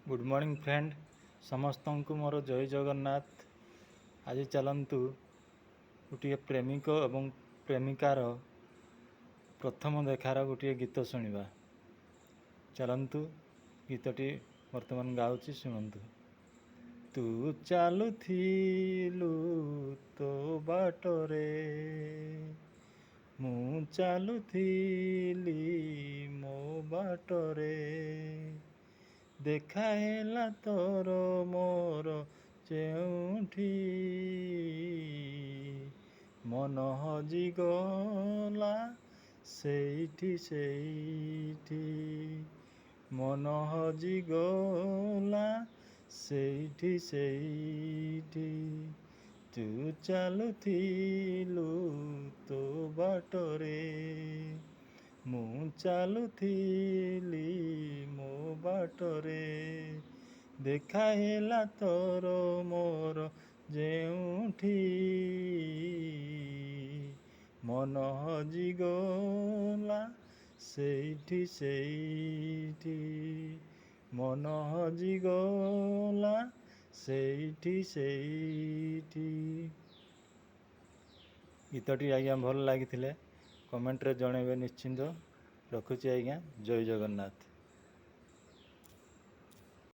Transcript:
Good morning friend, ସମସ୍ତଙ୍କୁ ମୋର ଜୟ ଜଗନ୍ନାଥ। ଆଜି ଚାଲନ୍ତୁ ଗୋଟିଏ ପ୍ରେମିକ ଏବଂ ପ୍ରେମିକାର ପ୍ରଥମ ଦେଖାର ଗୋଟିଏ ଗୀତ ଶୁଣିବା। ଚାଲନ୍ତୁ, ଗୀତଟି ବର୍ତ୍ତମାନ ଗାଉଛି, ଶୁଣନ୍ତୁ। ତୁ ଚାଲୁଥିଲୁ ତୋ ବାଟରେ, ମୁଁ ଚାଲୁଥିଲି ମୋ ବାଟରେ, ଦେଖା ହେଲା ତୋର ମୋର ଯେଉଁଠି, ମନ ହଜିଗଲା ସେଇଠି ସେଇଠି, ମନ ହଜିଗଲା ସେଇଠି ସେଇଠି। ତୁ ଚାଲୁଥିଲୁ ତୋ ବାଟରେ, ମୁଁ ଚାଲୁଥିଲି ମୋ ବାଟରେ, ଦେଖା ହେଲା ତୋର ମୋର ଯେଉଁଠି, ମନ ହଜିଗଲା ସେଇଠି ସେଇଠି, ମନ ହଜିଗଲା ସେଇଠି ସେଇଠି। ଗୀତଟି ଆଜ୍ଞା ଭଲ ଲାଗିଥିଲେ କମେଣ୍ଟରେ ଜଣାଇବେ ନିଶ୍ଚିନ୍ତ। ରଖୁଛି ଆଜ୍ଞା, ଜୟ ଜଗନ୍ନାଥ।